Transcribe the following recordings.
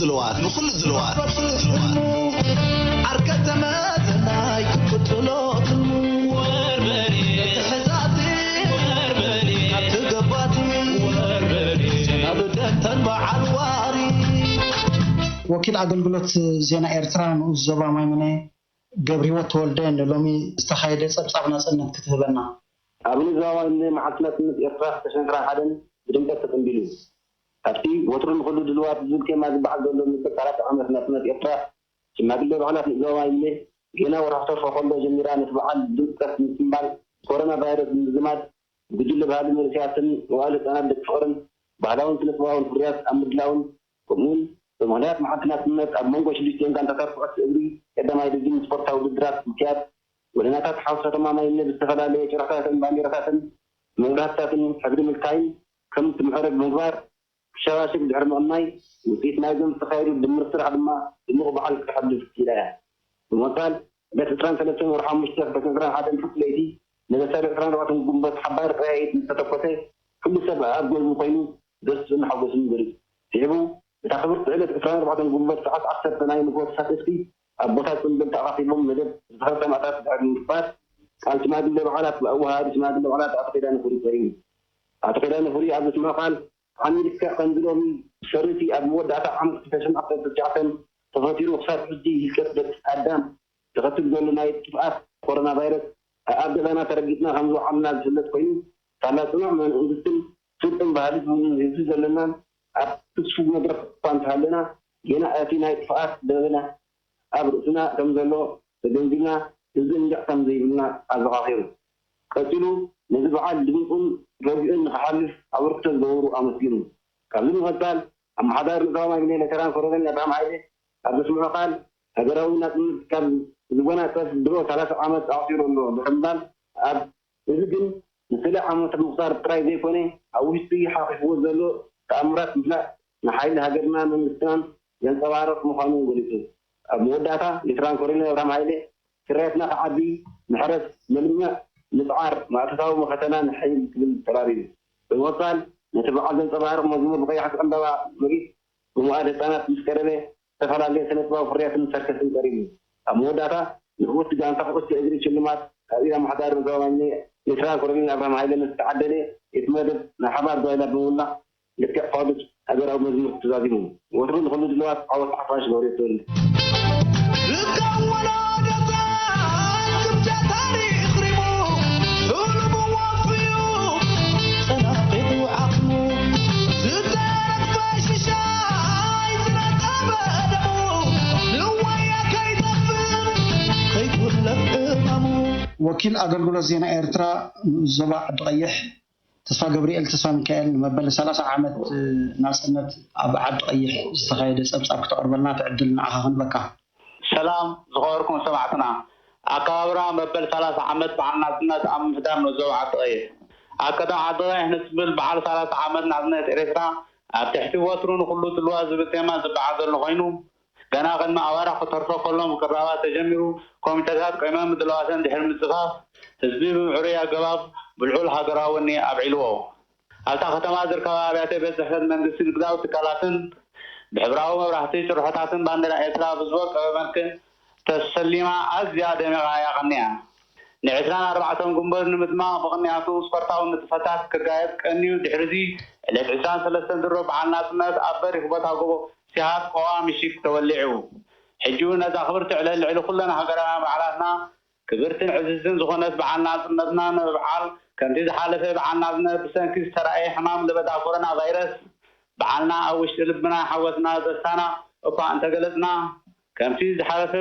ዝለዋት ንኹሉ ዝለዋት ዓርከ ተመዘናይ ክትቅጽሎ ትልሙ ወርበሬ ተሕዛቲ ወርበሬ ኣብቲ ገባቲ ወርበሬ ናብ ደተን በዓል ዋሪ። ወኪል ኣገልግሎት ዜና ኤርትራ ንኡስ ዞባ ማይመነ ገብረህይወት ተወልደ ንሎሚ ዝተኻየደ ጸብጻብ ናጽነት ክትህበና። ኣብ ንዞባ ማይመነ መዓልቲ ናጽነት ኤርትራ ክልተ ሽሕን ዕስራን ሓደን ብድምቀት ተጸንቢሉ። ኣብቲ ወትሩ ንኹሉ ድልዋት ዝብል ቴማ ዝበዓል ዘሎ ምልክት ሰላሳ ዓመት ናጽነት ኤርትራ፣ ሽማግለ ባዕላት ንእዞባ ኢለ ጌና ወርሒ ተርፎ ከሎ ጀሚራ ነቲ በዓል ድምቀት ምጽንባል፣ ኮሮና ቫይረስ ብምዝማድ፣ ብጉጅለ ባህሊ መንእሰያትን መዋእለ ህጻናት ደቂ ፍቕርን ባህላውን ስነ-ጥበባውን ፍርያት ኣብ ምድላውን፣ ከምኡውን ብምኽንያት መዓልቲ ናጽነት ኣብ መንጎ ሽዱሽቲኦን ጋንታታት ኩዕሶ እግሪ ቀዳማይ ዲቪዥን ስፖርታዊ ውድድራት ምክያድ፣ ጎደናታት ሓውሲ ከተማ ማይነ ብዝተፈላለየ ጭራታትን ባንዴራታትን መብራህትታትን ሕብሪ ምልካይን ከም ትምዕረ ብምግባር፣ ክሸባሸብ ድሕሪ ምቕናይ፣ ውጽኢት ናይዞም ዝተኻየዱ ድምር ስራሕ ድማ ድሙቕ በዓል ክተሕልፍ ክኢላ እያ። ብምቕጻል፣ ዕለት ዕስራን ሰለስተን ወርሒ ሓሙሽተ ክልተ ሽሕን ዕስራን ሓደን ፍርቂ ለይቲ፣ ንበሳል ዕስራን ኣርባዕተን ግንቦት ሓባሪ ጠያይት ምስ ተተኮሰ፣ ኩሉ ሰብ ኣብ ገዝኡ ኮይኑ ደስቱን ሓጎሱን ገሊጹ። ስዒቡ፣ እታ ክብርቲ ዕለት ዕስራን ኣርባዕተን ግንቦት ሰዓት ዓሰርተ ናይ ንግሆ ተሳተፍቲ ኣብ ቦታ ጽምብል ተኣኻኺቦም መደብ ዝኽሪ ሰማእታት ድሕሪ ምግባር፣ ቃል ሽማግለ በዓላት ብኣወሃሃዲ ሽማግለ በዓላት ኣቶ ኪዳነ ፍሪ ተሪሙ። ኣቶ ኪዳነ ፍሪ ኣብ ዘስምዖ ቃል፣ ዓሚ ልክዕ ከምዚ ሎሚ ብሰሪቲ ኣብ መወዳእታ ዓመት ክልተ ሽሕን ዓሰርተ ትሽዓተን ተፈጢሩ ክሳብ ሕጂ ህልቀት ደቂ ኣዳም ዘኸትል ዘሎ ናይ ጥፍኣት ኮሮና ቫይረስ ኣብ ገዛና ተረጊጽና ከም ዝወዓልና ዝፍለጥ ኮይኑ፣ ሳላ ጽኑዕ መንግስትን ስልጡን ባህሊ ህዝቢ ዘለናን ኣብ ትስፉው መድረኽ እኳ እንተሃለና፣ ጌና እቲ ናይ ጥፍኣት ደበና ኣብ ርእስና ከም ዘሎ ተገንዚብና፣ ህዝቢ እንግዕ ከም ዘይብልና ኣዘኻኺሩ። ቀጺሉ፣ ነዚ በዓል ድሚቑን ረቢዑን ንኽሓልፍ ኣበርክቶ ዝገበሩ ኣመስጊኑ። ካብዚ ብምቕጻል፣ ኣመሓዳሪ ንዞባ ማይመነ ሌተናል ኮሎኔል ኣብርሃም ሃይለ ኣብ ዘስምዖ ቃል፣ ሃገራዊ ናጽነት ካብ ዝጎናጸፍ ድሮ ሰላሳ ዓመት ኣቑጺሩ ኣሎ ብምባል፣ ኣብ እዚ ግን ንስለ ዓመት ምቑጻር ጥራይ ዘይኮነ፣ ኣብ ውሽጢ ሓቂፍዎ ዘሎ ተኣምራት ምፍላጥ ንሓይሊ ሃገርናን መንግስትናን ዘንጸባርቕ ምዃኑ ገሊጹ። ኣብ መወዳእታ፣ ሌተናል ኮሎኔል ኣብርሃም ሃይለ፣ ፍርያትና ክዓቢ፣ ንሕረስ፣ ነልምዕ፣ ንጽዓር፣ ማእቶታዊ መኸተና ንሐይል ክብል ተላቢዩ። ብምቕጻል፣ ነቲ በዓል ዘንጸባርቕ መዝሙር ብቐያሕቲ ዕምባባ ምርኢት ብመዋእለ ህጻናት ምስ ቀረበ፣ ዝተፈላለየ ስነ-ጥበባዊ ፍርያትን ሰርከስን ቀሪቡ። ኣብ መወዳእታ፣ ንዕውቲ ጋንታ ኩዕሶ እግሪ ሽልማት ካብ ኢድ ኣመሓዳሪ ዞባ ማይመነ ሌተናል ኮሎኔል ኣብርሃም ሃይለ ምስ ተዓደለ፣ እቲ መደብ ናይ ሓባር ጓይላ ብምውላዕ፣ ልክዕ ፋሉጥ ሃገራዊ መዝሙር ተዛዚሙ። ወትሩ ንኹሉ ድልዋት ዓወት ሓፋሽ ገብረ ተወልደ። ወኪል ኣገልግሎት ዜና ኤርትራ ንኡስ ዞባ ዓዲ ቀይሕ ተስፋ ገብርኤል ተስፋ ሚካኤል፣ ንመበል ሰላሳ ዓመት ናጽነት ኣብ ዓዲ ቀይሕ ዝተኻየደ ጸብጻብ ክተቕርበልና እቲ ዕድል ንዓኻ ክንበካ። ሰላም ዝኸበርኩም ሰማዕትና፣ ኣከባብራ መበል ሰላሳ ዓመት በዓል ናጽነት ኣብ ምሕዳር ንኡስ ዞባ ዓዲ ቀይሕ። ኣብ ቀደም ዓዲ ቀይሕ ንጽብል በዓል ሰላሳ ዓመት ናጽነት ኤርትራ ኣብ ትሕቲ ወትሩ ንኹሉ ድልዋ ዝብል ቴማ ዝበዓል ዘሎ ኮይኑ፣ ገና ቅድሚ ኣዋርሕ ክተርፎ ከሎ ምቅራባት ተጀሚሩ፣ ኮሚተታት ቆይመን ምድላዋተን ድሕሪ ምጽፋፍ፣ ህዝቢ ብምዕሩይ ኣገባብ ብልዑል ሃገራዊ ወኒ ኣብዒልዎ። ኣብታ ከተማ ዝርከባ ኣብያተ ቤት ጽሕፈት መንግስቲ፣ ንግዳዊ ትካላትን ብሕብራዊ መብራህቲ፣ ጭርሖታትን ባንዴራ ኤርትራ ብዝወቀበ መልክዕ ተሰሊማ ኣዝያ ደሚቓ እያ ቀኒያ። ንዕስራን ኣርባዕተን ግንቦት ንምድማቕ ምኽንያቱ ስፖርታዊ ንጥፈታት ክጋየድ ቀንዩ፣ ድሕሪዚ ዕለት ዕስራን ሰለስተን ድሮ በዓል ናጽነት ኣብ በሪኽ ቦታ ጎቦ ሲሃት ቆዋ ምሽግ ተወሊዑ። ሕጂ እውን ነዛ ክብርቲ ዕለት ልዕሊ ኩለን ሃገራውያን በዓላትና ክብርትን ዕዝዝትን ዝኾነት በዓል ናጽነትና ንምብዓል፣ ከምቲ ዝሓለፈ በዓል ናጽነት ብሰንኪ ዝተራእየ ሕማም ለበዳ ኮሮና ቫይረስ፣ በዓልና ኣብ ውሽጢ ልብና ሓጎስና ደስታና እኳ እንተገለጽና፣ ከምቲ ዝሓለፈ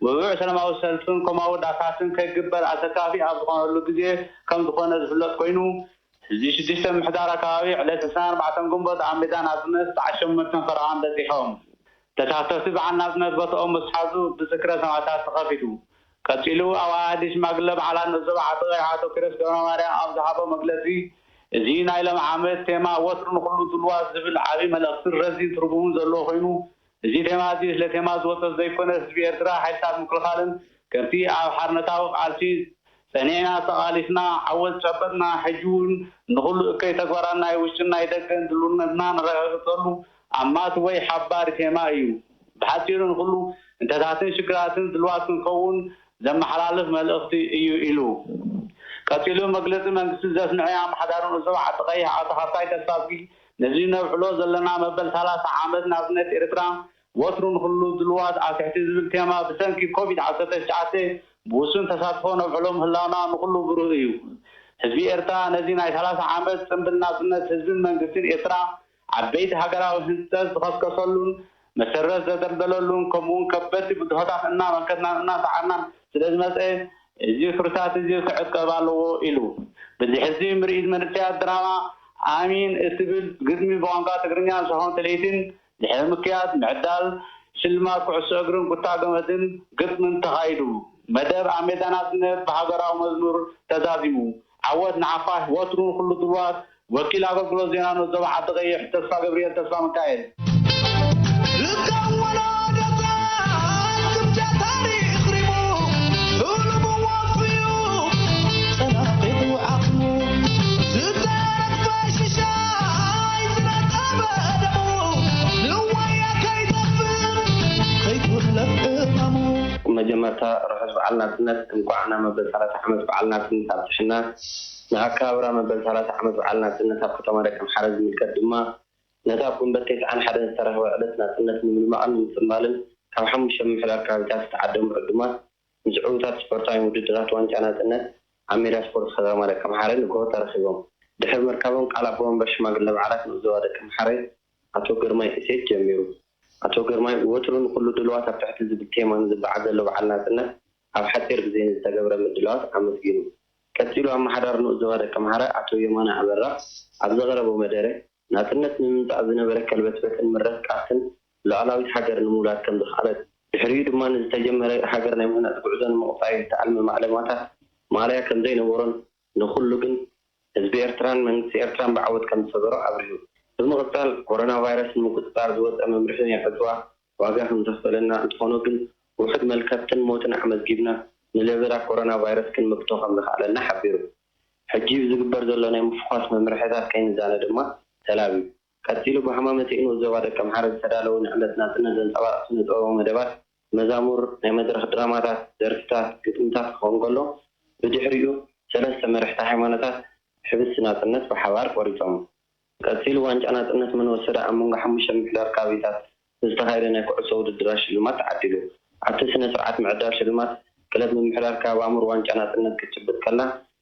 ውዕዉዕ ሰላማዊ ሰልፍን ኮማዊ ዳሳትን ከይግበር ኣሰካፊ ኣብ ዝኾነሉ ግዜ ከም ዝኾነ ዝፍለጥ ኮይኑ፣ ህዝቢ ሽዱሽተ ምሕዳር ኣከባቢ ዕለት ዕስራን ኣርባዕተን ግንቦት ኣብ ሜዳ ናጽነት ሰዓት ሸሞንተን ፈረቓን በጺሖም። ተሳተፍቲ በዓል ናጽነት ቦታኦም ምስ ሓዙ ብዝክረ ሰማእታት ተኸፊቱ። ቀጺሉ ኣወሃሃዲ ሽማግለ በዓላት ንኡስ ዞባ ዓዲ ቀይሕ ኣቶ ኪሮስ ገብረማርያም ኣብ ዝሃቦ መግለጺ፣ እዚ ናይ ሎም ዓመት ቴማ ወትሩ ንኹሉ ድልዋት ዝብል ዓቢ መልእኽትን ረዚን ትርጉምን ዘለዎ ኮይኑ፣ እዚ ቴማ እዚ ስለ ቴማ ዝወጸ ዘይኮነ፣ ህዝቢ ኤርትራ፣ ሓይልታት ምክልኻልን ከምቲ ኣብ ሓርነታዊ ቃልሲ ጸኒዕና ተቓሊስና ዓወት ዝጨበጥና፣ ሕጂ እውን ንኹሉ እከይ ተግባራት ናይ ውሽጥን ናይ ደገን ድልውነትና ነረጋግጸሉ ኣማት ወይ ሓባሪ ቴማ እዩ። ብሓጺሩ ንኹሉ እንተታትን ሽግራትን ድልዋት ክንከውን ዘመሓላልፍ መልእኽቲ እዩ ኢሉ። ቀጺሉ መግለጺ መንግስቲ ዘስምዐ ኣመሓዳሪ ንኡስ ዞባ ዓዲ ቀይሕ ኣቶ ሃብታይ ተስፋዝጊ ነዚ ነብዕሎ ዘለና መበል ሰላሳ ዓመት ናጽነት ኤርትራ ወትሩ ንኹሉ ድልዋት ኣብ ትሕቲ ዝብል ቴማ ብሰንኪ ኮቪድ ዓሰርተ ትሽዓተ ብውሱን ተሳትፎ ነብዕሎ ምህላውና ንኹሉ ብሩህ እዩ። ህዝቢ ኤርትራ ነዚ ናይ ሰላሳ ዓመት ጽንብል ናጽነት ህዝብን መንግስትን ኤርትራ ዓበይቲ ሃገራዊ ህንጸት ዝኸስከሰሉን መሰረት ዘደልደለሉን ከምኡውን ከበድቲ ብድሆታት እናመከትናን እናሰዓርናን ስለ ዝመጸ እዚ ኩነታት እዚ ክዕቀብ ኣለዎ ኢሉ። ብድሕሪዚ ምርኢት መንእሰያት ድራማ ኣሚን እትብል ግጥሚ ብቋንቋ ትግርኛ ዝኸውን ትልሂትን ድሕሪ ምክያድ ምዕዳል ሽልማት ኩዕሶ እግርን ኩታ ገመድን ግጥምን ተኻይዱ። መደብ ኣብ ሜዳ ናጽነት ብሃገራዊ መዝሙር ተዛዚሙ። ዓወት ንሓፋሽ! ወትሩ ንኹሉ ድልዋት! ወኪል ኣገልግሎት ዜና ንኡስ ዞባ ዓዲ ቀይሕ ተስፋ ገብርኤል ተስፋ ሚካኤል። መጀመርታ ርሑስ በዓል ናጽነት፣ እንቋዕ ናብ መበል ሰላሳ ዓመት በዓል ናጽነት ኣብጽሐና። ንኣከባብራ መበል ሰላሳ ዓመት በዓል ናጽነት ኣብ ከተማ ደቀምሓረ ዝምልከት ድማ፣ ነታ ኣብ ጉንበት ተስዓን ሓደን ዝተረኽበ ዕለት ናጽነት ንምድማቕን ንምጽንባልን ካብ ሓሙሽተ ምምሕዳር ከባቢታት ዝተዓደሙ ዕዱማት፣ ምስ ዕዉታት ስፖርታውያን ውድድራት ዋንጫ ናጽነት ኣብ ሜዳ ስፖርት ከተማ ደቀምሓረ ንግሆ ተረኺቦም። ድሕሪ ምርካቦም ቃል ኣቦ መንበር ሽማግለ በዓላት ንኡስ ዞባ ደቀምሓረ ኣቶ ግርማይ እሴት ጀሚሩ። ኣቶ ግርማይ፣ ወትሩ ንኹሉ ድልዋት ኣብ ትሕቲ ዝብል ቴማ ንዝበዓል ዘሎ በዓል ናጽነት ኣብ ሓጺር ግዜ ንዝተገብረ ምድላዋት ኣመስጊኑ። ቀጺሉ ኣመሓዳሪ ንኡስ ዞባ ደቀምሓረ ኣቶ የማነ ኣበራ ኣብ ዘቕረቦ መደረ፣ ናጽነት ንምምጻእ ዝነበረ ከልበትበትን ምረት ቃልስን ሉዓላዊት ሃገር ንምውላድ ከም ዘኽኣለት፣ ድሕሪኡ ድማ ንዝተጀመረ ሃገር ናይ ምህናጽ ጉዕዞ ንምቕጻል ዝተኣልመ ማእለማታት ማእለያ ከም ዘይነበሮን ንኹሉ ግን ህዝቢ ኤርትራን መንግስቲ ኤርትራን ብዓወት ከም ዝሰገሮ ኣብሪሁ። ብምቕጻል፣ ኮሮና ቫይረስ ንምቁጽጻር ዝወጸ መምርሒ ናይ ዕጽዋ ዋጋ ከም ዘኽፈለና፣ እንተኾነ ግን ውሑድ መልከፍትን ሞትን ኣመዝጊብና ንለበዳ ኮሮና ቫይረስ ክንምክቶ ከም ዘኽኣለና ሓቢሩ። ሕጂ ዝግበር ዘሎ ናይ ምፍኳስ መምርሒታት ከይንዛነ ድማ ተላብዩ። ቀጺሉ ብሃማመተኢ ንኡስ ዞባ ደቀምሓረ ዝተዳለዉ ንዕለት ናጽነት ዘንጸባርቕ ስነ-ጥበባዊ መደባት፣ መዛሙር፣ ናይ መድረኽ ድራማታት፣ ደርፍታት፣ ግጥምታት ክኸውን ከሎ፣ ብድሕሪኡ ሰለስተ መርሕቲ ሃይማኖታት ሕብስቲ ናጽነት ብሓባር ቆሪጾም። ቀጺሉ ዋንጫ ናጽነት መን ወሰደ ኣብ መንጎ ሓሙሽተ ምምሕዳር ከባቢታት ዝተኻየደ ናይ ኩዕሶ ውድድራት ሽልማት ተዓዲሉ። ኣብቲ ስነ-ስርዓት ምዕዳል ሽልማት፣ ክለብ ምምሕዳር ከባቢ ኣሙር ዋንጫ ናጽነት ክትጭብጥ ከላ፣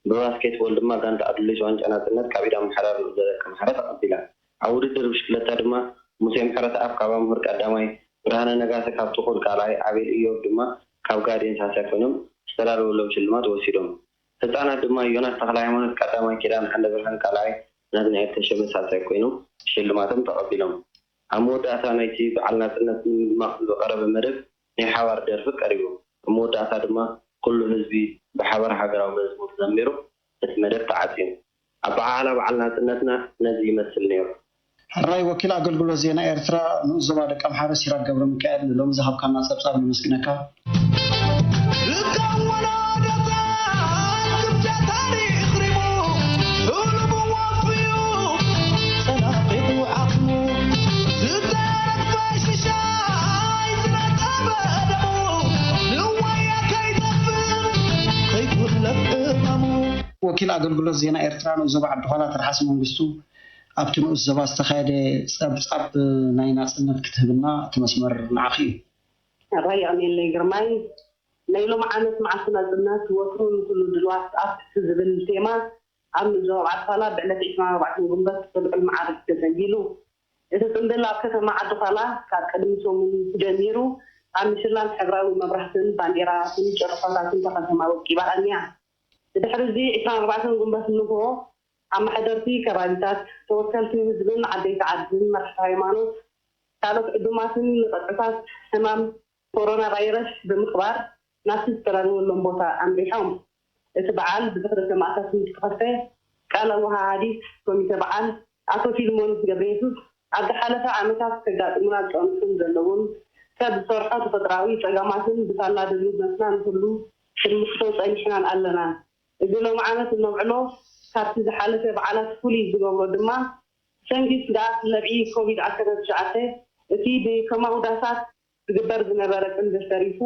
ብባስኬትቦል ድማ ጋንታ ኣዱሊስ ዋንጫ ናጽነት ካብ ኢድ ኣመሓዳሪ ንኡስ ዞባ ደቀምሓረ ተቐቢላ። ኣብ ውድድር ብሽክለታ ድማ ሙሴ ምሕረተኣብ ካብ ኣምሁር ቀዳማይ፣ ብርሃነ ነጋሰ ካብ ትኹል ካልኣይ፣ ኣቤል እዮብ ድማ ካብ ጋዴን ሳልሳይ ኮይኖም ዝተዳለወሎም ሽልማት ወሲዶም። ህጻናት ድማ ዮናስ ተኽለሃይማኖት ቀዳማይ፣ ኪዳነ ዓንደብርሃን ካልኣይ፣ ናትናኤል ተሸመ ሳልሳይ ኮይኖም ሽልማቶም ተቐቢሎም። ኣብ መወዳእታ ናይቲ በዓል ናጽነት ንምድማቕ ዝቐረበ መደብ ናይ ሓባር ደርፊ ቀሪቡ። ኣብ መወዳእታ ድማ ኩሉ ህዝቢ ብሓባር ሃገራዊ መዝሙር ዘሚሩ እቲ መደብ ተዓጽዩ። ኣበዓዕላ በዓል ናጽነትና ነዚ ይመስል ነይሩ። ሕራይ ወኪል ኣገልግሎት ዜና ኤርትራ ንኡስ ዞባ ደቀምሓረ ሲራክ ገብረሚካኤል ንሎሚ ዝሃብካና ጸብጻብ ነመስግነካ። ወኪል ኣገልግሎት ዜና ኤርትራ ንኡስ ዞባ ዓዲ ዃላ ትርሓስ መንግስቱ ኣብቲ ንኡስ ዞባ ዝተኻየደ ጸብጻብ ናይ ናጽነት ክትህብና እቲ መስመር ንዓኺ እዩ። ሕራይ የቐንየለይ ግርማይ። ናይ ሎሚ ዓመት መዓልቲ ናጽነት ወትሩ ንኹሉ ድልዋት ኣብ ትሕቲ ዝብል ቴማ ኣብ ንኡስ ዞባ ዓዲ ዃላ ብዕለት ዕስራን ኣርባዕተን ግንቦት ብልዑል መዓርግ ተጸንቢሉ። እቲ ጽንብል ኣብ ከተማ ዓዲ ዃላ ካብ ቅድሚ ሰሙን ጀሚሩ ኣብ ምሽላም ሕብራዊ መብራህትን ባንዴራታትን ጨረፋታትን እታ ከተማ ወቂባ ቀንያ። ብድሕሪ እዚ ዕስራን ኣርባዕተን ግንቦት ንግሆ ኣመሓደርቲ ከባቢታት፣ ተወከልቲ ህዝብን ዓበይቲ ዓድን መራሕቲ ሃይማኖት ካልኦት ዕዱማትን ንቐጥታት ሕማም ኮሮና ቫይረስ ብምኽባር ናብቲ ዝተዳለወሎም ቦታ ኣምሪሖም። እቲ በዓል ብዝኽሪ ሰማእታት ንዝተኸፍተ ቃለ ወሃሃዲት ኮሚተ በዓል ኣቶ ፊልሞን ገብረየሱስ ኣብ ዝሓለፈ ዓመታት ከጋጥሙና ዝጸንሑን ዘለዉን ሰብ ዝሰርሖ ተፈጥራዊ ጸገማትን ብሳላ ድልውነትና ንኹሉ ክንምክቶ ጸኒሕናን ኣለናን። እዚ ሎሚ ዓመት እነብዕሎ ካብቲ ዝሓለፈ በዓላት ፍሉይ ዝገብሮ ድማ ብሰንኪ ስግኣት ለብዒ ኮቪድ ዓሰርተ ትሽዓተ፣ እቲ ብከማውዳሳት ዝግበር ዝነበረ ጽንብል ተሪፉ፣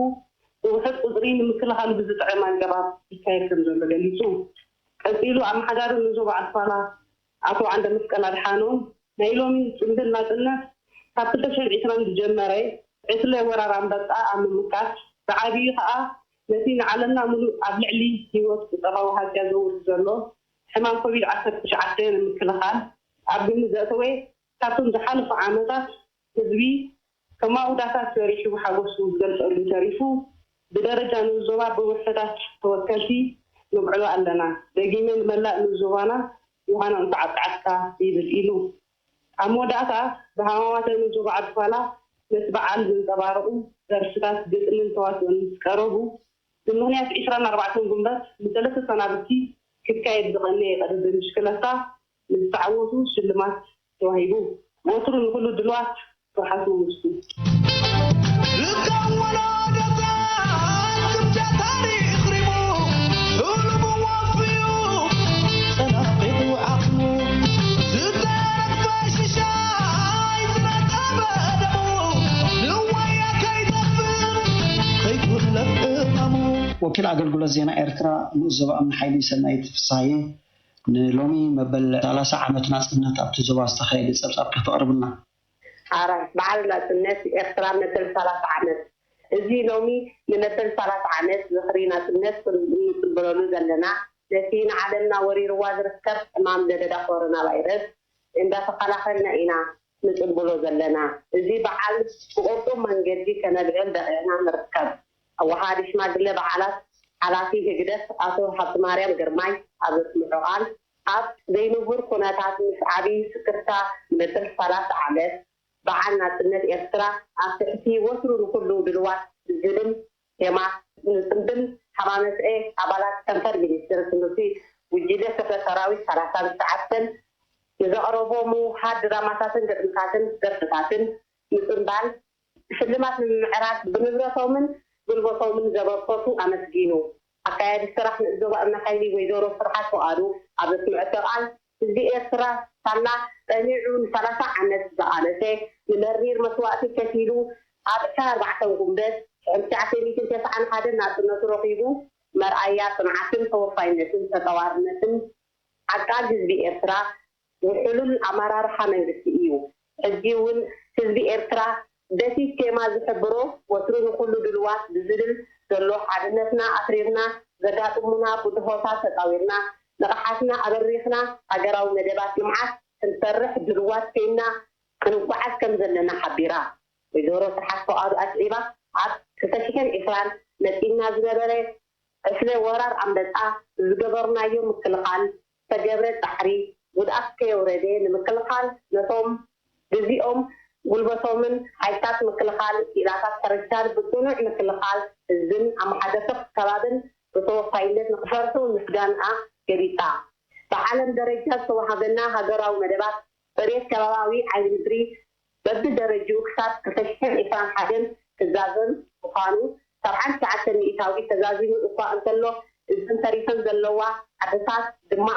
ብውሑድ ቁጽሪ ንምክልኻሉ ብዝጥዕም ኣገባብ ይካየድ ከም ዘሎ ገሊጹ። ቀጺሉ ኣመሓዳሪ ንዞባ ዓድፋላ ኣቶ ዓንደ መስቀል ኣድሓኖም፣ ናይ ሎሚ ጽንብል ናጽነት ካብ ክልተ ሽሕን ዕስራን ዝጀመረ ዕስለ ወራር ኣንበጣ ኣብ ምምካት፣ ብዓቢኡ ከኣ ነቲ ንዓለምና ምሉእ ኣብ ልዕሊ ህይወት ቁጠባዊ ሃስያ ዘውርድ ዘሎ ሕማም ኮቪድ ዓሰርተ ትሽዓተ ንምክልኻል ኣብ ግምት ዘእተወ፣ ካብቶም ዝሓለፉ ዓመታት ህዝቢ ከማውዳታት ሰሪሑ ሓጎሱ ዝገልጸሉ ተሪፉ፣ ብደረጃ ንዞባ ብውሕዳት ተወከልቲ ነብዕሎ ኣለና። ደጊመ ንመላእ ንዞባና ዮሃና እንኳዕ ኣብቅዓካ ይብል ኢሉ። ኣብ መወዳእታ ብሃማማተ ንዞባ ዓድፋላ ነቲ በዓል ዘንጸባረቑ ደርፍታት፣ ግጥምን ተዋስኦን ምስ ቀረቡ፣ ብምኽንያት ዕስራን ኣርባዕተን ጉንበት ንሰለስተ ሰናብቲ ክካየድ ዝቐነየ ቅድድም ብሽክለታ ንዝተዓወቱ ሽልማት ተዋሂቡ። ወትሩ ንኹሉ ድልዋት ስብሓት መንግስቱ። ወኪል ኣገልግሎት ዜና ኤርትራ ንኡስ ዞባ እምኒ ሓይሊ ሰናይት ፍስሃየ ንሎሚ መበል ሰላሳ ዓመት ናጽነት ኣብቲ ዞባ ዝተኻየደ ጸብጻብ ከተቕርብልና። ኣራት በዓል ናጽነት ኤርትራ መበል ሰላሳ ዓመት። እዚ ሎሚ ንመበል ሰላሳ ዓመት ዝኽሪ ናጽነት እንጽንብለሉ ዘለና፣ ነቲ ንዓለምና ወሪርዋ ዝርከብ ሕማም ለበዳ ኮሮና ቫይረስ እንዳተኸላኸልና ኢና ንጽንብሎ ዘለና። እዚ በዓል ብቕርጡም መንገዲ ከነብዕል በቒዕና ንርከብ። ኣወሃሃዲ ሽማግለ በዓላት ሓላፊ ህግደፍ ኣቶ ሃብተማርያም ግርማይ ኣብ ዘስምዖ ቃል፣ ኣብ ዘይንቡር ኩነታት ምስ ዓቢ ስክፍታ ንመበል ሰላሳ ዓመት በዓል ናጽነት ኤርትራ ኣብ ትሕቲ ወትሩ ንኹሉ ድልዋት ዝብል ቴማ ንጽንብል፣ ሃማመተኤ ኣባላት ከንፈር ሚኒስትሪ ትምህርቲ ጉጅለ ክፍለ ሰራዊት ሰላሳን ትሽዓተን ንዘቕረቦ ምውሃድ ድራማታትን ግጥምታትን ደርፍታትን ምጽንባል፣ ሽልማት ንምምዕራግ ብንብረቶምን ጉልበቶምን ዘበርከቱ ኣመስጊኑ። ኣካያዲት ስራሕ ንኡስ ዞባ እምኒ ሓይሊ ወይዘሮ ስርሓት ፍቓዱ ኣብ ዘስምዐቶ ቃል፣ ህዝቢ ኤርትራ ሳላ ጸኒዑ ንሰላሳ ዓመት ዝቓለሰ ንመሪር መስዋእቲ ከፊሉ ኣብ ዕስራን ኣርባዕተን ጉንበት ሽሕን ትሽዓተ ሚእትን ተስዓን ሓደን ናጽነቱ ረኺቡ መርኣያ ጽንዓትን ተወፋይነትን ተጻዋርነትን ዓቃል ህዝቢ ኤርትራ ውሕሉል ኣመራርሓ መንግስቲ እዩ። ሕጂ እውን ህዝቢ ኤርትራ በቲ ቴማ ዝሕብሮ ወትሩ ንኹሉ ድልዋት ብዝብል ዘሎ ሓድነትና ኣትሪርና ዘጋጥሙና ብድሆታት ተጻዊርና ንቕሓትና ኣበሪኽና ሃገራዊ መደባት ልምዓት ክንሰርሕ ድልዋት ኴንና ክንጓዓዝ ከም ዘለና ሓቢራ። ወይዘሮ ስርሓት ፍቓዱ ኣስዒባ ኣብ ክልተ ሽሕን ዕስራን መጺእና ዝነበረ ዕስለ ወራር ኣንበጣ ዝገበርናዮ ምክልኻል ዝተገብረ ጻዕሪ ጉድኣት ከየውረደ ንምክልኻል ነቶም ግዚኦም ጉልበቶምን ሓይልታት ምክልኻል ክኢላታት ሕርሻን ብጽኑዕ ምክልኻል ህዝብን ኣመሓደርቲ ከባብን ብተወፋይነት ንኽሰርሑ ምስጋንኣ ገሊጻ። ብዓለም ደረጃ ዝተወሃበና ሃገራዊ መደባት ጽሬት ከባባዊ ዓይኒ ምድሪ በብደረጅኡ ክሳብ ክልተ ሽሕን ዕስራን ሓደን ክዛዘም ምዃኑ፣ ሰብዓን ትሽዓተን ሚእታዊት ተዛዚሙ እኳ እንተሎ፣ እዘን ተሪፈን ዘለዋ ዓድታት ድማ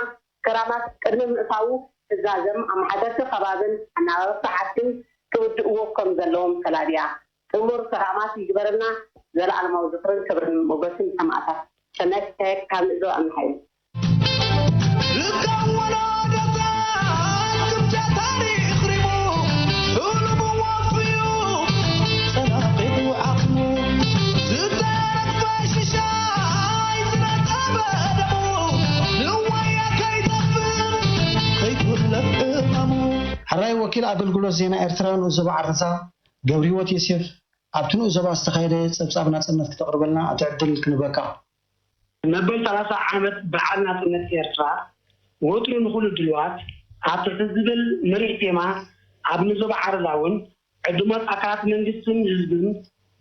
ክራማት ቅድሚ ምእታዉ ክዛዘም ኣመሓደርቲ ከባብን ኣናባብርቲ ዓድን ክውድእዎ ከም ዘለዎም ተላቢያ። ጥሙር ክራማት ይግበረልና። ዘለኣለማዊ ዝኽርን ክብርን ሞገስን ንሰማእታት። ሰናይ ክሳየት ካብ ንእዞ ኣምሓይ። ሕራይ ወኪል ኣገልግሎት ዜና ኤርትራ ንኡስ ዞባ ዓረዛ ገብረሂወት ዮሴፍ ኣብቲ ንኡስ ዞባ ዝተኻየደ ጸብጻብ ናጽነት ክተቕርበልና እቲ ዕድል ክንበካ። መበል ሰላሳ ዓመት በዓል ናጽነት ኤርትራ ወትሩ ንኹሉ ድልዋት ኣብ ትሕቲ ዝብል መሪሕ ቴማ ኣብ ንዞባ ዓረዛ እውን ዕዱማት ኣካላት መንግስትን ህዝብን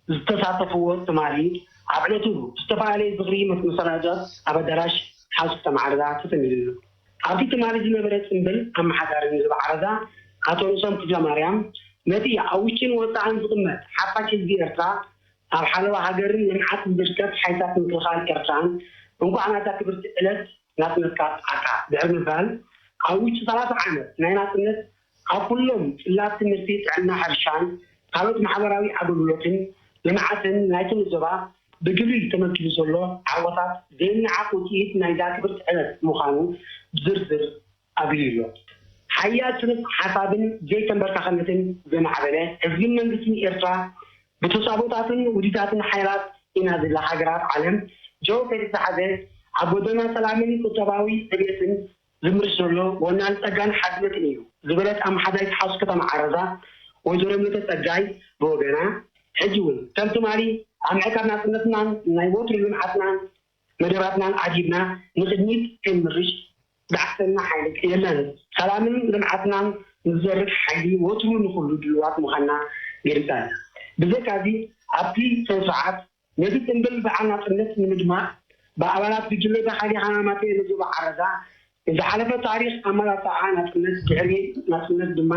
ዝተሳተፍዎ ትማሊ ኣብ ዕለቱ ብዝተፈላለየ ዝኽሪ መሰናዶታት ኣብ ኣዳራሽ ሓውሲ ከተማ ዓረዛ ተሰኒዱ እዩ። ኣብቲ ትማሊ ዝነበረ ጽምብል ኣመሓዳሪ ንዞባ ዓረዛ ኣቶ ንሶም ክፍለማርያም ነቲ ኣብ ውሽጥን ወጻእን ዝቕመጥ ሓፋሽ ህዝቢ ኤርትራ ኣብ ሓለዋ ሃገርን ልምዓትን ዝርከብ ሓይልታት ምክልኻል ኤርትራን እንኳዕ ናይዛ ክብርቲ ዕለት ናጽነትካ ኣብጽሓካ ድሕሪ ምባል ኣብ ውሽጢ ሰላሳ ዓመት ናይ ናጽነት ኣብ ኩሎም ጽላት ትምህርቲ፣ ጥዕና፣ ሕርሻን ካልኦት ማሕበራዊ ኣገልግሎትን ልምዓትን ናይቶም ዞባ ብግብሪ ተመዝጊቡ ዘሎ ዓወታት ዘይነዓቕ ውጽኢት ናይዛ ክብርቲ ዕለት ምዃኑ ብዝርዝር ኣጉሊሁ ኣሎ። ሓያል ስነ ሓሳብን ዘይተንበርካኽነትን ዘማዕበለ ህዝብን መንግስትን ኤርትራ ብተጻቦታትን ውዲታትን ሓይላት ኢና ዝብላ ሃገራት ዓለም ጀው ከይተታሕዘ ኣብ ጎደና ሰላምን ቁጠባዊ ዕብየትን ዝምርሽ ዘሎ ወናን ጸጋን ሓድነትን እዩ ዝበለት ኣመሓዳሪት ሓውሲ ከተማ ዓረዛ ወይዘሮ ምልከ ጸጋይ ብወገና፣ ሕጂ እውን ከም ትማሊ ኣብ ምዕቃብ ናጽነትናን ናይ ወትሩ ልምዓትናን መደባትናን ዓጊብና ንቕድሚት ክንምርሽ ዝዓግተና ሓይሊ የለን። ሰላምን ልምዓትናን ንዘርግ ሓይሊ ወትሩ ንኹሉ ድልዋት ምዃንና ገሊጻ። ብዘይካዚ ኣብቲ ስነ ስርዓት ነቲ ጽምብል በዓል ናጽነት ንምድማቕ ብኣባላት ጉጅለ ዳሓሊ ሃማማተ ንዞባ ዓረዛ ንዝሓለፈ ታሪኽ ኣመላልኣ ናጽነት፣ ድሕሪ ናጽነት ድማ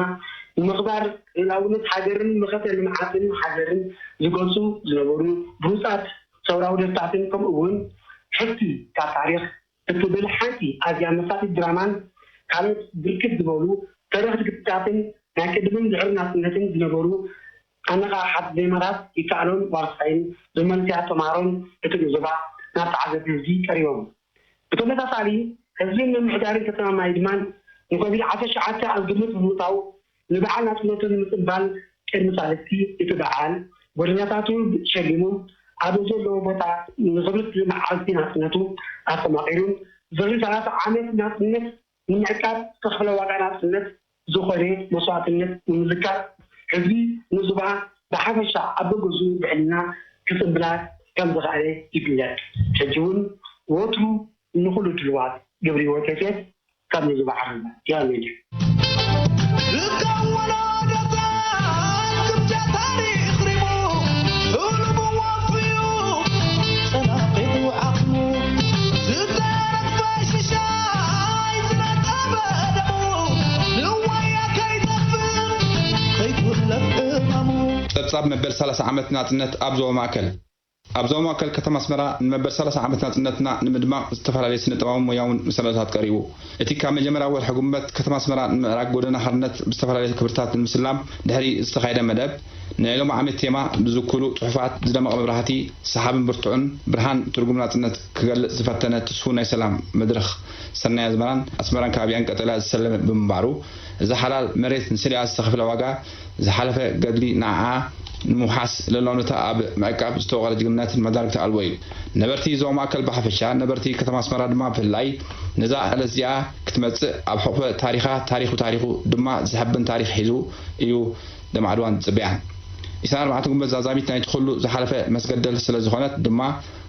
ንምኽባር ልኡላውነት ሃገርን መኸተ ልምዓትን ሃገርን ዝገልጹ ዝነበሩ ብሉጻት ሰውራዊ ደርፍታትን ከምኡ እውን ሕቲ ካብ ታሪኽ እትብል ሓንቲ ኣዝያ መሳጢት ድራማን ካልኦት ብርክት ዝበሉ ተረኽቲ ግጥምታትን ናይ ቅድምን ድሕሪ ናጽነትን ዝነበሩ ኣነቓቓሕቲ ዜማታት ይከኣሎን ዋርሳይን ብመንስያት ተምሃሮን እቲ ዞባ ናብ ተዓዘብቲ ህዝቢ ቀሪቦም። ብተመሳሳሊ ህዝብን ምምሕዳርን ከተማ ማይ ድማን ንኮቪድ ዓሰርተ ትሽዓተ ኣብ ግምት ብምእታው ንበዓል ናጽነቱ ንምጽንባል ቅድሚ ሳልስቲ እቲ በዓል ጎደናታቱ ሸሊሙ ኣብ ዘለዎ ቦታ ንኽብርቲ መዓልቲ ናጽነቱ ኣስተማቒሩን ዝኽሪ ሰላሳ ዓመት ናጽነት ንምዕቃብ ዝተኸፍለ ዋጋ ናጽነት ዝኾነ መስዋእትነት ንምዝካር ህዝቢ ንዙባ ብሓፈሻ ኣብ በገዝኡ ብሕልና ክጽንብላ ከም ዝኽኣለ ይግለጽ። ሕጂ እውን ወትሩ ንኹሉ ድልዋት ግብሪ ወተፌት ካብ ንዙባ ዓረዛ ያሜን እዩ። ጸብጻብ መበል ሰላሳ ዓመት ናጽነት ኣብ ዞባ ማእከል። ኣብ ዞባ ማእከል ከተማ ኣስመራ ንመበል ሰላሳ ዓመት ናጽነትና ንምድማቕ ዝተፈላለዩ ስነ ጥበባውን ሞያውን መሰናዶታት ቀሪቡ። እቲ ካብ መጀመርያ ወርሒ ጉንበት ከተማ ኣስመራ ንምዕራግ ጎደና ሓርነት ብዝተፈላለዩ ክብርታት ንምስላም ድሕሪ ዝተኻየደ መደብ፣ ናይ ሎሚ ዓመት ቴማ ብዝውክሉ ጽሑፋት ዝደመቐ መብራህቲ፣ ሰሓብን ብርቱዕን ብርሃን ትርጉም ናጽነት ክገልጽ ዝፈተነ ትስፉው ናይ ሰላም መድረኽ ሰናይ ኣዝመራን ኣስመራን ከባቢኣን ቀጠልያ ዝሰለመ ብምንባሩ፣ እዛ ሓላል መሬት ንስሪኣ ዝተኸፍለ ዋጋ ዝሓለፈ ገድሊ ንዓኣ ንምውሓስ ልኡላውነታ ኣብ ምዕቃብ ዝተወቐረ ጅግንነትን መዳርግቲ ኣልቦ እዩ። ነበርቲ ዞባ ማእከል ብሓፈሻ፣ ነበርቲ ከተማ ኣስመራ ድማ ብፍላይ ነዛ ዕለት እዚኣ ክትመጽእ ኣብ ሕቑፈ ታሪኻ፣ ታሪኹ ታሪኹ ድማ ዘሐብን ታሪኽ ሒዙ እዩ ደማዕድዋን ዝጽበያን። ዕስራን ኣርባዕተን ጉንበት ዛዛሚት ናይቲ ኩሉ ዝሓለፈ መስገደል ስለ ዝኾነት ድማ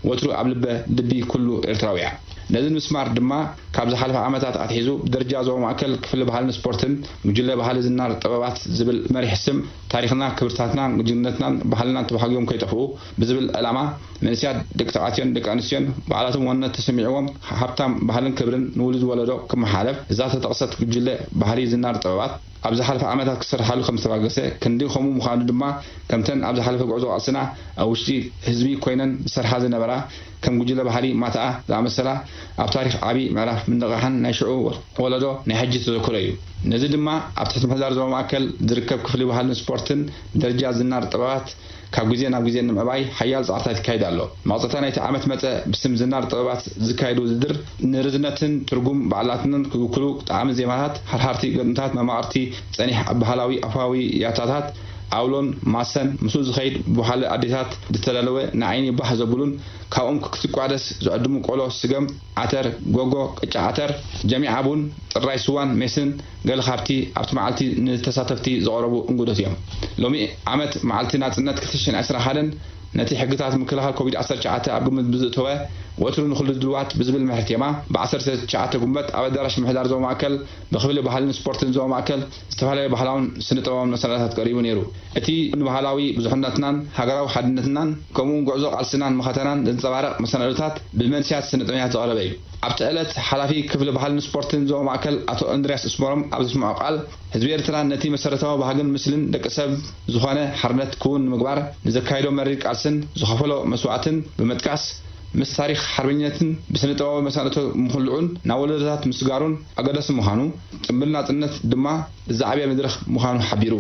ወትሩ ኣብ ልበ ልቢ ኩሉ ኤርትራዊ እያ። ነዚ ንምስማር ድማ ካብ ዝሓለፈ ዓመታት ኣትሒዙ ብደረጃ ዞባ ማእከል ክፍሊ ባህልን ስፖርትን ጉጅለ ባህሊ ዝናር ጥበባት ዝብል መሪሕ ስም ታሪኽና፣ ክብርታትና፣ ጅግንነትናን ባህልናን ተባሃጊዮም ከይጠፍኡ ብዝብል ዕላማ መንእሰያት ደቂ ተባዕትዮን ደቂ ኣንስትዮን ባዕላቶም ዋንነት ተሰሚዕዎም ሃብታም ባህልን ክብርን ንውሉድ ወለዶ ክመሓለፍ እዛ ተጠቕሰት ጉጅለ ባህሊ ዝናር ጥበባት ኣብ ዝሓለፈ ዓመታት ክሰርሓሉ ከም ዝተባገሰ ክንዲ ከምኡ ምዃኑ ድማ ከምተን ኣብ ዝሓለፈ ጉዕዞ ቃልስና ኣብ ውሽጢ ህዝቢ ኮይነን ዝሰርሓ ዝነበራ ከም ጉጅለ ባህሊ ማትኣ ዝኣመሰላ ኣብ ታሪኽ ዓቢ ምዕራፍ ምንቕቓሕን ናይ ሽዑ ወለዶ ናይ ሕጂ ተዘክሮ እዩ። ነዚ ድማ ኣብ ትሕቲ ምሕዳር ዞባ ማእከል ዝርከብ ክፍሊ ባህልን ስፖርትን ብደረጃ ዝናር ጥበባት ካብ ግዜ ናብ ግዜ ንምዕባይ ሓያል ጻዕርታት ይካየድ ኣሎ። መቕጸታ ናይቲ ዓመት መጸ ብስም ዝናር ጥበባት ዝካየድ ውድድር ንርዝነትን ትርጉም በዓላትናን ዝውክሉ ጣዕሚ ዜማታት፣ ሓርሓርቲ ገጥምታት፣ መማቕርቲ ጸኒሕ ባህላዊ ኣፋዊ ያታታት፣ ኣውሎን ማሰን ምስኡ ዝኸይድ ብዋሕሊ ኣዴታት ዝተዳለወ ንዓይኒ ባህ ዘብሉን ካብኦም ክትቋደስ ዝዕድሙ ቆሎ፣ ስገም፣ ዓተር፣ ጎጎ፣ ቅጫ ዓተር፣ ጀሚዓ ቡን፣ ጥራይ ስዋን ሜስን ገለ ካብቲ ኣብቲ መዓልቲ ንተሳተፍቲ ዝቐረቡ እንግዶት እዮም። ሎሚ ዓመት መዓልቲ ናጽነት ክልተ ሽሕን ዕስራን ሓደን ነቲ ሕግታት ምክልኻል ኮቪድ ዓሰርተ ትሽዓተ ኣብ ግምት ብዝእተወ ወትሩ ንኹሉ ድልዋት ብዝብል መርሒ ቴማ ብ ዓሰርተ ትሽዓተ ጉንበት ኣብ ኣዳራሽ ምሕዳር ዞባ ማእከል ብክፍሊ ባህልን ስፖርትን ዞባ ማእከል ዝተፈላለዩ ባህላውን ስነ ጥበባውን መሰናዶታት ቀሪቡ ነይሩ። እቲ ንባህላዊ ብዙሕነትናን ሃገራዊ ሓድነትናን ከምኡውን ጉዕዞ ቃልስናን መኸተናን ዘንጸባርቕ መሰናዶታት ብመንስያት ስነ ጥበበኛታት ዝቐረበ እዩ። ኣብቲ ዕለት ሓላፊ ክፍሊ ባህልን ስፖርትን ዞባ ማእከል ኣቶ እንድርያስ እስመሮም ኣብ ዘስምዖ ቃል፣ ህዝቢ ኤርትራ ነቲ መሰረታዊ ባህግን ምስልን ደቂ ሰብ ዝኾነ ሓርነት ክውን ንምግባር ንዘካይዶ መሪር ቃልስን ዝኸፈሎ መስዋእትን ብምጥቃስ፣ ምስ ታሪኽ ሓርበኝነትን ብስነ ጥበባዊ መሰናድቶ ምኽልዑን ናብ ወለዶታት ምስጋሩን ኣገዳሲ ምዃኑ፣ ጽምብል ናጽነት ድማ ዝዓበየ መድረኽ ምዃኑ ሓቢሩ።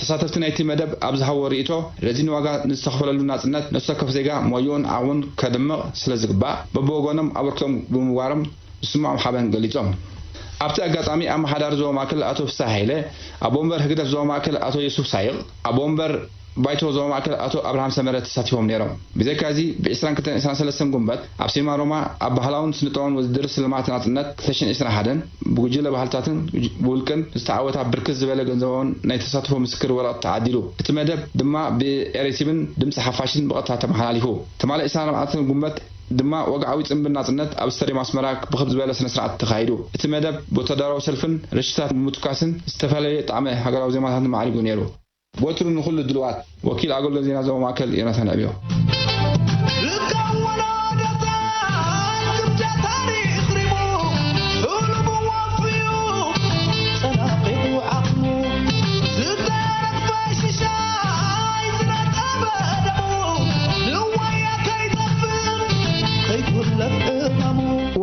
ተሳተፍቲ ናይቲ መደብ ኣብ ዝሃብዎ ርእይቶ፣ ረዚን ዋጋ ንዝተኸፈለሉ ናጽነት ነፍሲ ወከፍ ዜጋ ሞያኡን ዓቕሙን ከድምቕ ስለ ዝግባእ፣ በብወገኖም ኣበርክቶኦም ብምግባሮም ዝስምዖም ሓበን ገሊጾም። ኣብቲ ኣጋጣሚ ኣመሓዳሪ ዞባ ማእከል ኣቶ ፍስሃ ሃይለ፣ ኣቦ ወንበር ህግደፍ ዞባ ማእከል ኣቶ የሱፍ ሳይቕ፣ ኣቦ ወንበር ባይቶ ዞባ ማእከል ኣቶ ኣብርሃም ሰመረ ተሳቲፎም ነይሮም። ብዘይካ እዚ፣ ብ22 23 ጉንበት ኣብ ሲኒማ ሮማ ኣብ ባህላውን ስነ-ጥበባውን ውድድር ስልማት ናጽነት 2021 ብጉጅለ ባህልታትን ብውልቅን ዝተዓወታ ብርክት ዝበለ ገንዘባውን ናይ ተሳትፎ ምስክር ወረቐት ተዓዲሉ። እቲ መደብ ድማ ብኤሬቲቪን ድምፂ ሓፋሽን ብቐጥታ ተመሓላሊፉ። ትማሊ 24 ጉንበት ድማ ወግዓዊ ጽምብል ናጽነት ኣብ ስታድዮም ኣስመራ ብኽብ ዝበለ ስነ-ስርዓት ተኻይዱ። እቲ መደብ ብወተሃደራዊ ሰልፍን ረሽታት ምትኳስን ዝተፈላለየ ጣዕመ ሃገራዊ ዜማታትን ማዕሪጉ ነይሩ። ወትሩ ንኹሉ ድልዋት። ወኪል ኣገልግሎት ዜና ዞባ ማእከል ዮናታን ኣዕብዮ።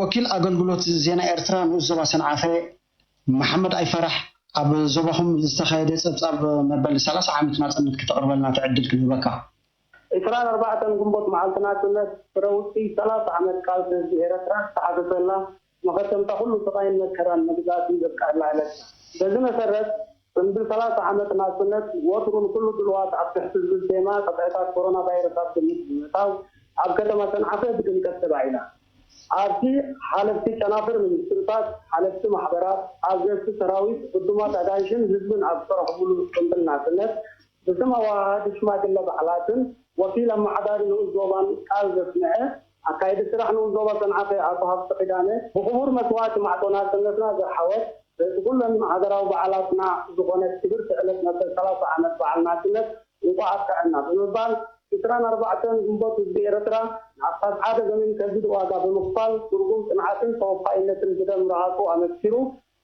ወኪል ኣገልግሎት ዜና ኤርትራ ንኡስ ዞባ ሰንዓፈ መሓመድ ኣይፈራሕ፣ ኣብ ዞባኹም ዝተኻየደ ጸብጻብ መበል ሰላሳ ዓመት ናጽነት ክተቕርበልና እቲ ዕድል ክንህበካ። ዕስራን ኣርባዕተን ግንቦት መዓልቲ ናጽነት ፍረ ውጽኢት ሰላሳ ዓመት ቃልሲ ህዝቢ ኤረትራ ዝተሓፈሰላ፣ መኸተምታ ኩሉ ስቓይን መከራን መግዛእቲ ዘብቅዐላ ዕለት እያ። በዚ መሰረት፣ ጽምብል ሰላሳ ዓመት ናጽነት ወትሩ ንኹሉ ድልዋት ኣብ ትሕቲ ዝብል ቴማ ቅጥዕታት ኮሮና ቫይረስ ኣብ ግምት ብምእታው ኣብ ከተማ ሰንዓፈ ብድምቀት ተባዒላ። ኣብቲ ሓለፍቲ ጨናፍር ሚኒስትሪታት፣ ሓለፍቲ ማሕበራት፣ ኣዘዝቲ ሰራዊት፣ ዕዱማት ኣጋይሽን ህዝብን ኣብ ዝተረኽብሉ ጽምብል ናጽነት፣ ብስም ኣወሃሃዲ ሽማግለ ባዕላትን ወኪል ኣመሓዳሪ ንኡስ ዞባን ቃል ዘስምዐ፣ ኣካይዲ ስራሕ ንኡስ ዞባ ሰንዓፈ ኣቶ ሃብተ ኪዳነ፣ ብኽቡር መስዋእቲ ማዕጾ ናጽነትና ዘርሓወት፣ ርእሲ ኩለን ሃገራዊ በዓላትና ዝኾነት ክብርቲ ዕለት መበል ሰላሳ ዓመት በዓል ናጽነት እንቋዕ ኣብቅዐና ብምባል፣ ዕስራን ኣርባዕተን ግንቦት ህዝቢ ኤረትራ ንኣስታት ሓደ ዘመን ከቢድ ዋጋ ብምኽፋል ትርጉም ጽንዓትን ተወፋይነትን ብደም ረሃጹ ኣመስኪሩ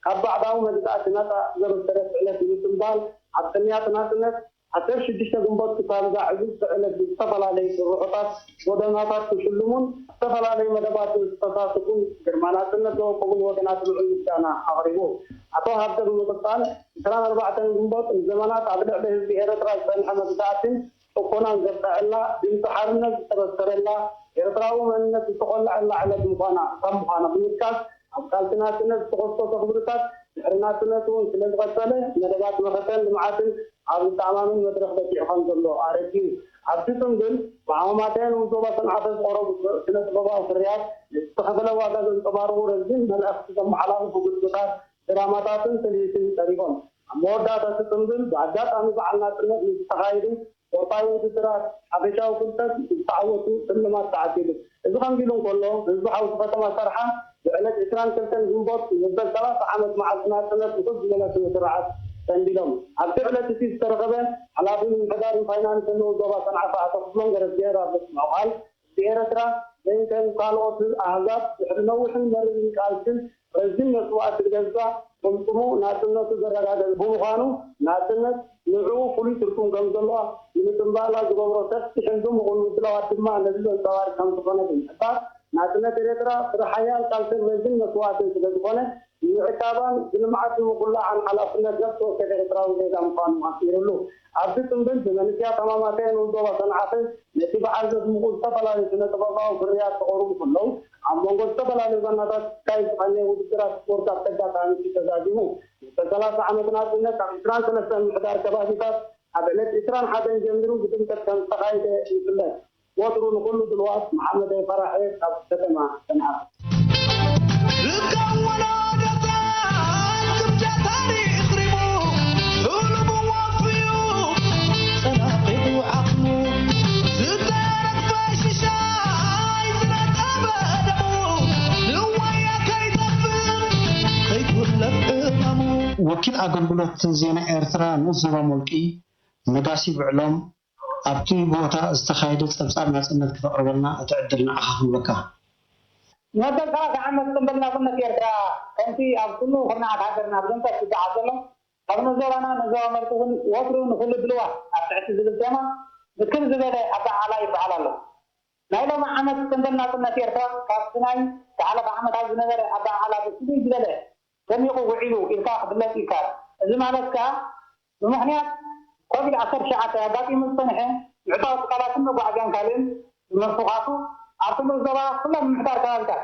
ካብ ባዕዳዊ መግዛእቲ ናጻ ዘበሰረት ዕለት ብምጽንባል ኣብ ቅንያት ናጽነት ዓሰርተ ሽዱሽተ ግንቦት ክሳብ እዛ ዕግብቲ ዕለት ብዝተፈላለዩ ጭርሖታት ጎደናታት ክሽልሙን ኣብ ዝተፈላለዩ መደባትን ዝተሳተፉን ግርማ ናጽነት ዘወቀቡን ወገናት ልዑል ምስጋና ኣቕሪቡ። ኣቶ ሃብተ ብምቕጻል ዕስራን ኣርባዕተን ግንቦት ንዘመናት ኣብ ልዕሊ ህዝቢ ኤረትራ ዝጸንሐ መግዛእትን ጭቆናን ዘብቀዐላ፣ ድምጺ ሓርነት ዝተበሰረላ፣ ኤርትራዊ መንነት ዝተኾልዐላ ዕለት ምዃና ካብ ምዃና ብምጥቃስ፣ ኣብ ቃልሲ ናጽነት ዝተኾስኮሰ ክብርታት ድሕሪ ናጽነት እውን ስለ ዝቐጸለ፣ መደባት መኸተን ልምዓትን ኣብ ዝተኣማምን መድረኽ በጺሑ ከም ዘሎ ኣረዲኡ። ኣብቲ ጽምብል፣ ብሃማማተኤ ንኡስ ዞባ ሰንዓፈ ዝቐረቡ ስነ-ጥበባዊ ፍርያት፣ ነቲ ዝተኸፈለ ዋጋ ዘንጸባርቑ ረዚን መልእኽቲ ዘመሓላልፉ ግጥምታት፣ ድራማታትን ትልሂትን ቀሪቦም። ኣብ መወዳእታ እቲ ጽምብል፣ ብኣጋጣሚ በዓል ናጽነት ንዝተኻየዱ ስፖርታዊ ውድድራት ሓፈሻዊ ፍልጠት ዝተዓወቱ ስልማት ተዓዲሉ። እዚ ከምዚ ኢሉ እንከሎ፣ ህዝቢ ሓውሲ ከተማ ሰርሓ ብዕለት ዕስራን ክልተን ግንቦት ንመበል ሰላሳ ዓመት መዓልቲ ናጽነት ብኽብ ዝበለ ስነ ስርዓት ጸንቢሎም። ኣብቲ ዕለት እቲ ዝተረኸበ ሓላፊ ምምሕዳርን ፋይናንስን ንኡስ ዞባ ሰንዓፈ ኣቶ ክፍሎም ገረዝጊሄር ኣብ ዘስምዖ ቃል፣ ህዝቢ ኤረትራ ዘይከም ካልኦት ኣህዛብ ድሕሪ ነዊሕን መሪርን ቃልስን ረዚን መስዋእቲ ገዛ ቅልጽሙ ናጽነቱ ዘረጋገጸ ብምዃኑ፣ ናጽነት ንዕኡ ፍሉይ ትርጉም ከም ዘለዋ ንምጽንባላ ዝገብሮ ሰፊሕን ድሙቕን ምድላዋት ድማ ነዚ ዘንጸባርቕ ከም ዝኾነ ብምሕባር፣ ናጽነት ኤርትራ ፍረ ሓያል ቃልስን ረዚን መስዋእትን ስለ ዝኾነ፣ ንምዕቃባን ብልምዓት ንምኹላዕን ሓላፍነት ነፍሲ ወከፍ ኤርትራዊ ዜጋ ምዃኑ ኣስሚሩሉ። ኣብቲ ጽምብል ብመንስያት ሃማማተኤ ንኡስ ዞባ ሰንዓፈ ነቲ በዓል ዘድምቑ ዝተፈላለዩ ስነ-ጥበባዊ ፍርያት ክቐርቡ ከለዉ፣ ኣብ መንጎ ዝተፈላለዩ ዛናታት ክካየድ ዝቐነየ ውድድራት ስፖርት ኣብቲ ኣጋጣሚ እዩ ተዛዚሙ። መበል ሰላሳ ዓመት ናጽነት ኣብ ዕስራን ሰለስተን ምሕዳር ከባቢታት ኣብ ዕለት ዕስራን ሓደን ጀሚሩ ብድምቀት ከም ዝተኻየደ ይፍለጥ። ወትሩ ንኹሉ ድልዋት፣ መሓመድ ኣይፈራሒ ካብ ከተማ ሰንዓ። ወኪል ኣገልግሎት ዜና ኤርትራ ንኡስ ዞባ ሞልቂ ነጋሲ ብዕሎም ኣብቲ ቦታ ዝተኻየደ ጸብጻብ ናጽነት ክተቕርበልና እቲ ዕድል ንዓኻ ክንበካ። ንመበል ሰላሳ ዓመት ጽምብል ናጽነት ኤርትራ ከምቲ ኣብ ኩሉ ኩርናዓት ሃገርና ብድምቀት ዝገዓዝ ዘሎ፣ ካብ ንኡስ ዞባና ንኡስ ዞባ ሞልቂ እውን ወትሩ ንኹሉ ድልዋት ኣብ ትሕቲ ዝብል ቴማ ብክብ ዝበለ ኣበዓዕላ ይበዓል ኣሎ። ናይ ሎሚ ዓመት ጽንብል ናጽነት ኤርትራ ካብቲ ናይ ዝሓለፈ ዓመታት ዝነበረ ኣበዓዕላ ብፍልይ ዝበለ ደሚቑ ውዒሉ ኢልካ ክፍለጥ ይከኣል። እዚ ማለት ከኣ ብምኽንያት ኮቪድ ዓሰርተ ትሽዓተ ኣጋጢሙ ዝጸንሐ ምዕጻው ትካላትን መጓዓዝያን ካልእን ብምፍዃሱ ኣብ ኩሉ ዞባ ኩሎም ምምሕዳር ከባቢታት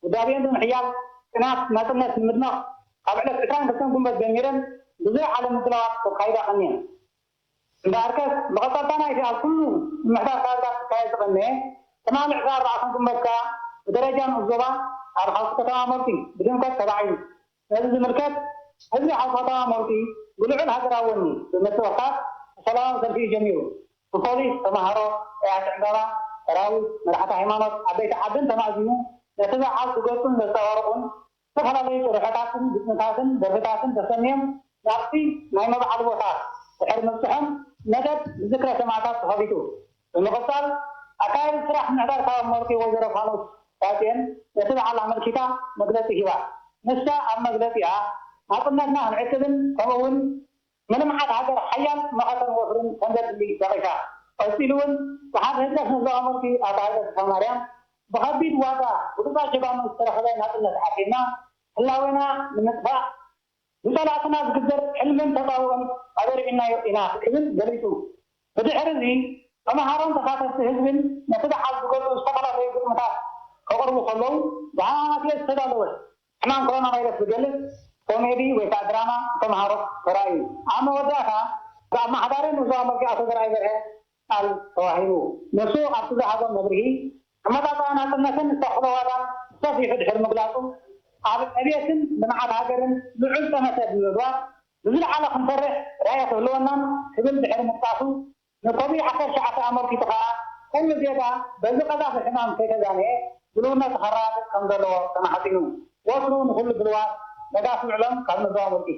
ውዳቤን ብምሕያል ጽናት ናጽነት ንምድማቕ ካብ ዕለት ዕስራን ክልተን ጉንበት ጀሚረን ብዙሕ ዓለም ምድላዋት ከካይዳ ቀንየን። እምበኣርከስ መቐጸልታ ናይቲ ኣብ ኩሉ ምምሕዳር ከባቢታት ክካየድ ዝቐነየ ትማሊ ዕስራን ኣርባዕተን ጉንበት ከኣ ብደረጃ ንኡስ ዞባ ኣብ ሓውሲ ከተማ ሞልቲ ብድምቀት ተባዒሉ። ነዚ ዝምልከት ህዝቢ ሓውሲ ከተማ ሞልቲ ብልዑል ሃገራዊ ወኒ ብምትእኽኻብ ሰላማዊ ሰልፊ እዩ ጀሚሩ። ብፖሊስ፣ ተማሃሮ፣ ጸያሕቲ ዕምባባ፣ ሰራዊት፣ መራሕቲ ሃይማኖት፣ ዓበይቲ ዓድን ተማእዚኑ ነቲ በዓል ክገልጹን ዘንጸባርቑን ዝተፈላለዩ ጭርሖታትን ግጥምታትን ደርፍታትን ተሰንዮም ናብቲ ናይ መብዓሊ ቦታ ድሕሪ ምብጽሖም መደብ ብዝክረ ሰማእታት ተኸፊቱ። ብምቕጻል ኣካያዲ ስራሕ ምምሕዳር ካብ ሞልቂ ወይዘሮ ፋኑስ ዳጽየን ነቲ በዓል ኣመልኪታ መግለጺ ሂባ። ንሳ ኣብ መግለጺኣ ናጽነትና ክንዕቅብን ከምኡ'ውን ንልምዓት ሃገር ሓያል መኸተን ወፍርን ከምዘድሊ ጠቒሳ። ቀጺሉ እውን ጸሓፊ ህግደፍ ንዞባ ሞልቂ ኣቶ ሃይለ ተስፋማርያም ብኸቢድ ዋጋ ብሉጻት ጀጋኑ ዝተረኸበ ናጽነት ዓቂብና ህላዌና ንምጥፋእ ብጸላእትና ዝግበር ሕልምን ተጻብኦን ኣበርዒናዮ ኢና ክብል ገሊጹ። ብድሕሪ እዚ ተመሃሮን ተሳተፍቲ ህዝብን ነቲ በዓል ዝገልጹ ዝተፈላለዩ ግጥምታት ከቕርቡ ከለዉ ብሃማማትኤ ዝተዳለወ ሕማም ኮሮና ቫይረስ ዝገልጽ ኮሜዲ ወይ ከዓ ድራማ ተምሃሮ ተራእዩ። ኣብ መወዳእታ ብኣመሓዳሪ ንዞባ ሞልቂ ኣቶ ዘርኣይ በርሀ ቃል ተዋሂቡ። ንሱ ኣብቲ ዝሃቦ መብርሂ ኣመጻጽኣ ናጽነትን ዝተኽፍሎ ዋጋን ብሰፊሑ ድሕሪ ምግላጹ ኣብ ዕብየትን ልምዓት ሃገርን ልዑል ጠመተ ብምግባር ብዝለዓለ ክንሰርሕ ራእይ ክህልወናን ክብል ድሕሪ ምጥቃሱ ንኮቪድ ዓሰርተ ትሽዓተ ኣመልኪቱ ከኣ ኩሉ ዜጋ በዚ ቀዛፊ ሕማም ከይተዛነየ ድልውነቱ ከረጋግጽ ከም ዘለዎ ተማሕጺኑ። ወትሩ ንኹሉ ድልዋት ነጋሲ ውዕሎም ካብ ነዘዋ ወርቂ።